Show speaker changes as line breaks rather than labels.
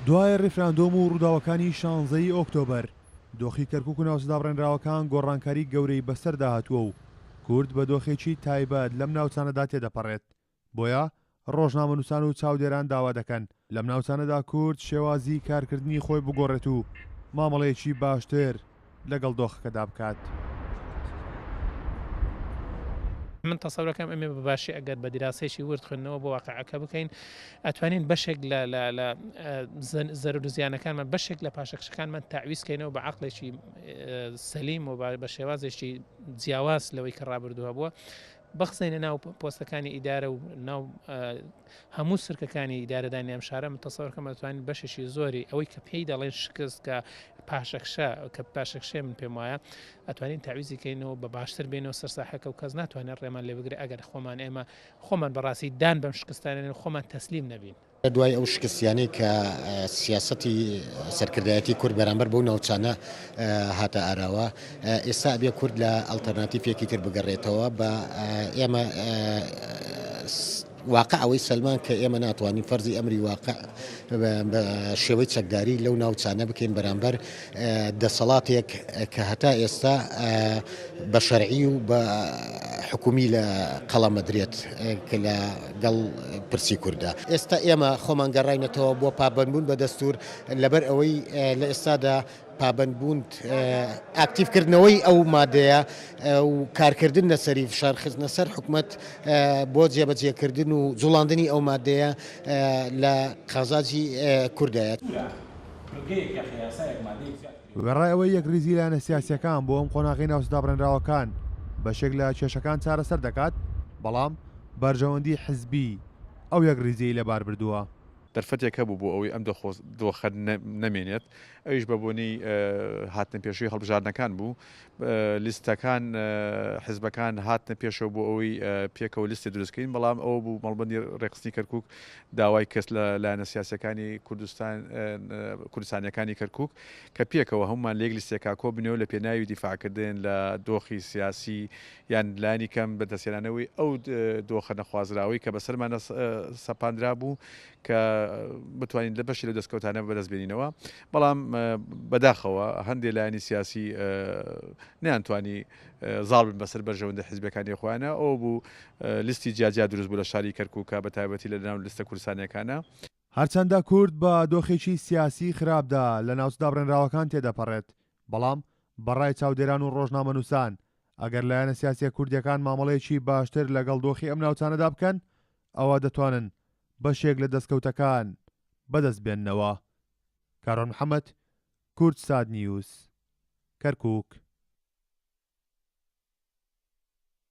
دوای ڕیفراندۆم و ڕووداوەکانی شانزەی ئۆکتۆبەر، دۆخی کەرکوک و ناوچە دابڕێنراوەکان گۆڕانکاری گەورەی بەسەردا هاتووە و کورد بە دۆخێکی تایبەت لەم ناوچانەدا تێدەپەڕێت، بۆیە ڕۆژنامەنووسان و چاودێران داوا دەکەن لەم ناوچانەدا کورد شێوازی کارکردنی خۆی بگۆڕێت و مامەڵەیەکی باشتر لەگەڵ دۆخەکەدا بکات.
من تەسەورەکەم ئەمێ بە باشی ئەگەر بە دیراسەیەکی ورد خوێندنەوە بۆ واقعەکە بکەین ئەتوانین بەشێک لە لە لە زەرر و زیانەکانمان بەشێک لە پاشەکشەکانمان تەعویز کەینەوە بە عەقڵێکی سەلیم و بە شێوازێکی جیاواز لەوەی کە ڕابردوو هەبووە بخزێنە ناو پۆستەکانی ئیدارە و ناو هەموو سرکەکانی ئیدارەدانی ئەم شارە من تەسەوەرکەم ئەتوانین بەشێکی زۆری ئەوەی کە پێی دەڵێن شکست کە پاشەکشە کە پاشەکشێ من پێم وایە ئەتوانین تاویزی کەینەوە بە باشتر بێنەوە سەر ساحەکە و کەس ناتوانێت ڕێمان لێ بگرێ ئەگەر خۆمان ئێمە خۆمان بەڕاستی دان بەم شکستانە خۆمان تەسلیم نەبین.
دوای ئەو شکستیانەی کە سیاسەتی سەرکردایەتی کورد بەرامبەر بەو ناوچانە هاتە ئاراوە، ئێستا ئەبێ کورد لە ئەڵتەرناتیفێکی تر بگەڕێتەوە بە ئێمە واقع ئەوەی سەلمان کە ئێمە ناتوانین فەرزی ئەمری واقع بە شێوەی چەکداری لەو ناوچانە بکەین بەرامبەر دەسەڵاتێک کە هەتا ئێستا بە شەرعی و بە حکومی لە قەڵەم ئەدرێت کە لە گەڵ پرسی کوردە. ئێستا ئێمە خۆمان گەڕاینەتەوە بۆ پابەندبوون بە دەستوور لەبەر ئەوەی لە ئێستادا پابەندبوون ئاکتیڤ کردنەوەی ئەو مادەیە و کارکردن لەسەری فشار خستنە سەر حکومەت بۆ جێبەجێکردن و جوڵاندنی ئەو مادەیە لە قازانجی کوردایە.
وێڕای ئەوەی یەکڕیزی لایەنە سیاسییەکان بۆ ئەم قۆناغەی ناوچە دابڕێنراوەکان بەشێک لە کێشەکان چارەسەر دەکات، بەڵام بەرژەوەندی حزبی ئەو یەکڕیزییەی لەبار بردووە.
دەرفەتێک هەبوو بۆ ئەوەی ئەم دۆخە نەمێنێت، ئەویش بە بۆنەی هاتنە پێشەوەی هەڵبژاردنەکان بوو، لیستەکان حزبەکان هاتنە پێشەوە بۆ ئەوەی پێکەوە لیستی دروست کەین، بەڵام ئەوە بوو مەڵبەندی ڕێکخستنی کەرکوک داوای کرد لە لایەنە سیاسیەکانی کوردستان کوردستانیەکانی کەرکوک کە پێکەوە هەموومان لە یەک لیستێکا کۆ بنەوە لە پێناوی دیفاعکردن لە دۆخی سیاسی یان لانی کەم بەدەستهێنانەوەی ئەو دۆخە نەخوازراوەی کە بەسەرماندا سەپاندرابوو کە بتوانین لە بەشی لەو دەستکەوتانە بەدەست بێنینەوە بەڵام بەداخەوە هەندێ لایەنی سیاسی نەیانتوانی زاڵ بن بەسەر بەرژەوەندە حیزبەکانی خۆیانە ئەو بوو لیستی جیاجیا دروست بوو لە شاری کەرکووکە بە تایبەتی لە ناو لیستە کوردستانیەکانە.
هەرچەندە کورد بە دۆخێکی سیاسیی خراپدا لە ناوچە دابڕێنراوەکان تێدەپەڕێت، بەڵام بە ڕای چاودێران و ڕۆژنامەنووسان، ئەگەر لایەنە سیاسییە کوردییەکان مامەڵەیەکی باشتر لەگەڵ دۆخی ئەم ناوچانەدا بکەن، ئەوا دەتوانن بەشێک لە دەستکەوتەکان بەدەست بێننەوە. کاروان محەمەد، کوردسات نیوز، کەرکووک.